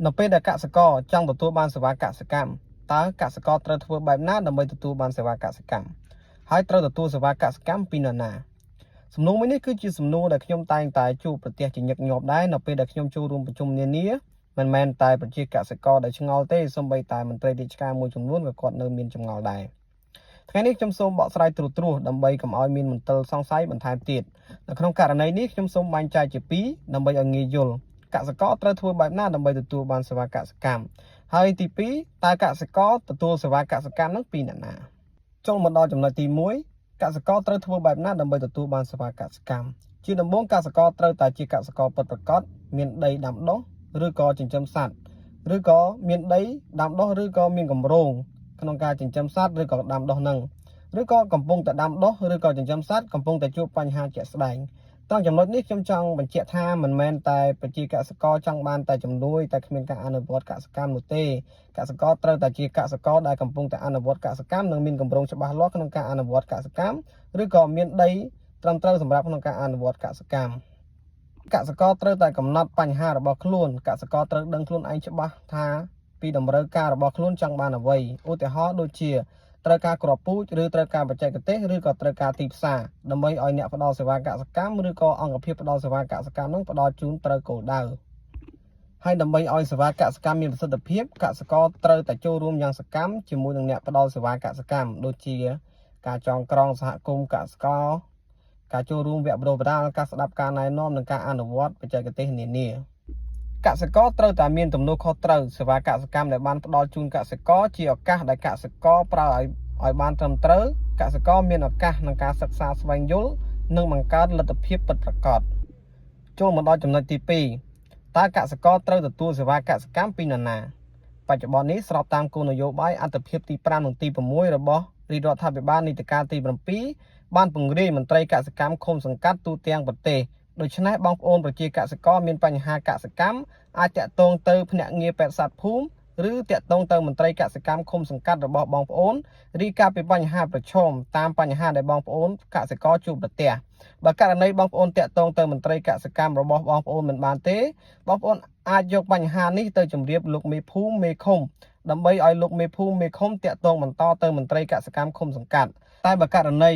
នៅពេលដែលកសិករចង់ទទួលបានសេវាកសិកម្មតើកសិករត្រូវធ្វើបែបណាដើម្បីទទួលបានសេវាកសិកម្មហើយត្រូវទទួលសេវាកសិកម្មពីនរណាសំណួរមួយនេះគឺជាសំណួរដែលខ្ញុំតែងតែជួបប្រទះជាញឹកញាប់ដែរនៅពេលដែលខ្ញុំចូលរួមប្រជុំនានាមិនមែនតែប្រជាកសិករដែលឆ្ងល់ទេសូម្បីតែមន្ត្រីរាជការមួយចំនួនក៏គាត់នៅមានចម្ងល់ដែរថ្ងៃនេះខ្ញុំសូមបកស្រាយត្រួសត្រាសដើម្បីកុំឲ្យមានមន្ទិលសង្ស័យបន្ថែមទៀតនៅក្នុងករណីនេះខ្ញុំសូមបែងចែកជាពីរដើម្បីឲ្យងាយយល់កសិករត្រូវធ្វើបែបណាដើម្បីទទួលបានសេវាកសិកម្មហើយទី2តើកសិករទទួលសេវាកសិកម្មនឹងពីអ្នកណាចូលមកដល់ចំណុចទី1កសិករត្រូវធ្វើបែបណាដើម្បីទទួលបានសេវាកសិកម្មជាដំបូងកសិករត្រូវតែជាកសិករពិតប្រាកដមានដីដាំដុះឬក៏ចិញ្ចឹមសត្វឬក៏មានដីដាំដុះឬក៏មានគម្រោងក្នុងការចិញ្ចឹមសត្វឬក៏ដាំដុះនឹងឬក៏កំពុងតែដាំដុះឬក៏ចិញ្ចឹមសត្វកំពុងតែជួបបញ្ហាជាក់ស្ដែងត្រង់ចំណុចនេះខ្ញុំចង់បញ្ជាក់ថាមិនមែនតែប្រជាកសិករចង់បានតែជំនួយតែគ្មានការអនុវត្តកសិកម្មនោះទេកសិករត្រូវតែជាកសិករដែលកំពុងតែអនុវត្តកសិកម្មនិងមានគម្រោងច្បាស់លាស់ក្នុងការអនុវត្តកសិកម្មឬក៏មានដីត្រឹមត្រូវសម្រាប់ក្នុងការអនុវត្តកសិកម្មកសិករត្រូវតែកំណត់បញ្ហារបស់ខ្លួនកសិករត្រូវដឹងខ្លួនឯងច្បាស់ថាពីតម្រូវការរបស់ខ្លួនចង់បានអ្វីឧទាហរណ៍ដូចជាត្រូវការគ្រាប់ពូជឬត្រូវការបច្ចេកទេសឬក៏ត្រូវការទីផ្សារដើម្បីឲ្យអ្នកផ្ដល់សេវាកសិកម្មឬក៏អង្គភាពផ្ដល់សេវាកសិកម្មនឹងផ្ដល់ជូនត្រូវគោលដៅហើយដើម្បីឲ្យសេវាកសិកម្មមានប្រសិទ្ធភាពកសិករត្រូវតែចូលរួមយ៉ាងសកម្មជាមួយនឹងអ្នកផ្ដល់សេវាកសិកម្មដូចជាការចងក្រងសហគមន៍កសិករការចូលរួមវគ្គបណ្ដុះបណ្ដាលការស្ដាប់ការណែនាំនិងការអនុវត្តបច្ចេកទេសនានាកសិករត្រូវតែមានទំនួលខុសត្រូវសេវាកសិកម្មដែលបានផ្ដល់ជូនកសិករជាឱកាសដែលកសិករប្រើឲ្យឲ្យបានត្រឹមត្រូវកសិករមានឱកាសក្នុងការសិក្សាស្វែងយល់និងបង្កើតលទ្ធភាពពិតប្រាកដចូលមកដល់ចំណុចទី2តើកសិករត្រូវទទួលសេវាកសិកម្មពីនរណាបច្ចុប្បន្ននេះស្របតាមគោលនយោបាយអត្ថិភាពទី5និងទី6របស់រាជរដ្ឋាភិបាលនីតិកាលទី7បានពង្រាយមន្ត្រីកសិកម្មឃុំសង្កាត់ទូទាំងប្រទេសដូច្នេះបងប្អូនប្រជាកសិករមានបញ្ហាកសិកម្មអាចតាក់ទងទៅភ្នាក់ងារពេទ្យសត្វភូមិឬតាក់ទងទៅមន្ត្រីកសិកម្មឃុំសង្កាត់របស់បងប្អូនរាយការណ៍ពីបញ្ហាប្រឈមតាមបញ្ហាដែលបងប្អូនកសិករជួបប្រទះបើករណីបងប្អូនតាក់ទងទៅមន្ត្រីកសិកម្មរបស់បងប្អូនមិនបានទេបងប្អូនអាចយកបញ្ហានេះទៅជម្រាបលោកមេភូមិមេឃុំដើម្បីឲ្យលោកមេភូមិមេឃុំតាក់ទងបន្តទៅមន្ត្រីកសិកម្មឃុំសង្កាត់តែបើករណី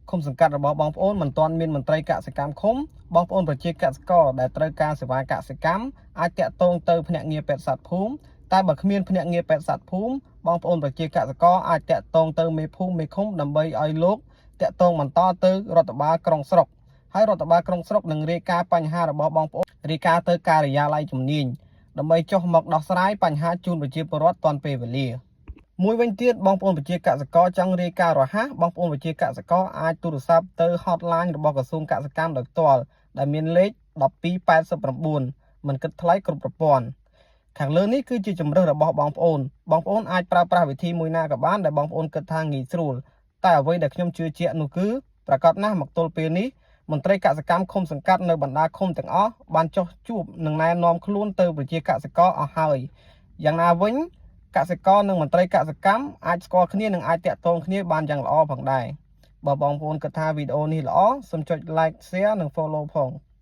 ឃុំសង្កាត់របស់បងប្អូនមិនទាន់មានមន្ត្រីកសិកម្មឃុំបងប្អូនប្រជាកសិករដែលត្រូវការសេវាកសិកម្មអាចតាក់ទងទៅភ្នាក់ងារពេទ្យសត្វភូមិតែបើគ្មានភ្នាក់ងារពេទ្យសត្វភូមិបងប្អូនប្រជាកសិករអាចតាក់ទងទៅមេភូមិមេឃុំដើម្បីឲ្យលោកតាក់ទងបន្តទៅរដ្ឋបាលក្រុងស្រុកហើយរដ្ឋបាលក្រុងស្រុកនឹងរាយការណ៍បញ្ហារបស់បងប្អូនរាយការណ៍ទៅការិយាល័យជំនាញដើម្បីចុះមកដោះស្រាយបញ្ហាជូនប្រជាពលរដ្ឋទាន់ពេលវេលាមួយវិញទៀតបងប្អូនប្រជាកសិករចង់រាយការណ៍រហ័សបងប្អូនប្រជាកសិករអាចទូរស័ព្ទទៅ hotline របស់ក្រសួងកសិកម្មដោយផ្ទាល់ដែលមានលេខ1289មិនគិតថ្លៃគ្រប់ប្រព័ន្ធខាងលើនេះគឺជាជម្រើសរបស់បងប្អូនបងប្អូនអាចប្រើប្រាស់វិធីមួយណាក៏បានដែលបងប្អូនគិតថាងាយស្រួលតែអ្វីដែលខ្ញុំជឿជាក់នោះគឺប្រាកដណាស់មកទល់ពេលនេះមន្ត្រីកសិកម្មឃុំសង្កាត់នៅបណ្ដាឃុំទាំងអស់បានចុះជួបនិងណែនាំខ្លួនទៅប្រជាកសិករអស់ហើយយ៉ាងណាវិញកសិករនិងមន្ត្រីកសិកម្មអាចស្គាល់គ្នានិងអាចតាក់ទងគ្នាបានយ៉ាងល្អផងដែរបើបងប្អូនគិតថាវីដេអូនេះល្អសូមចុច like, share និង follow ផង។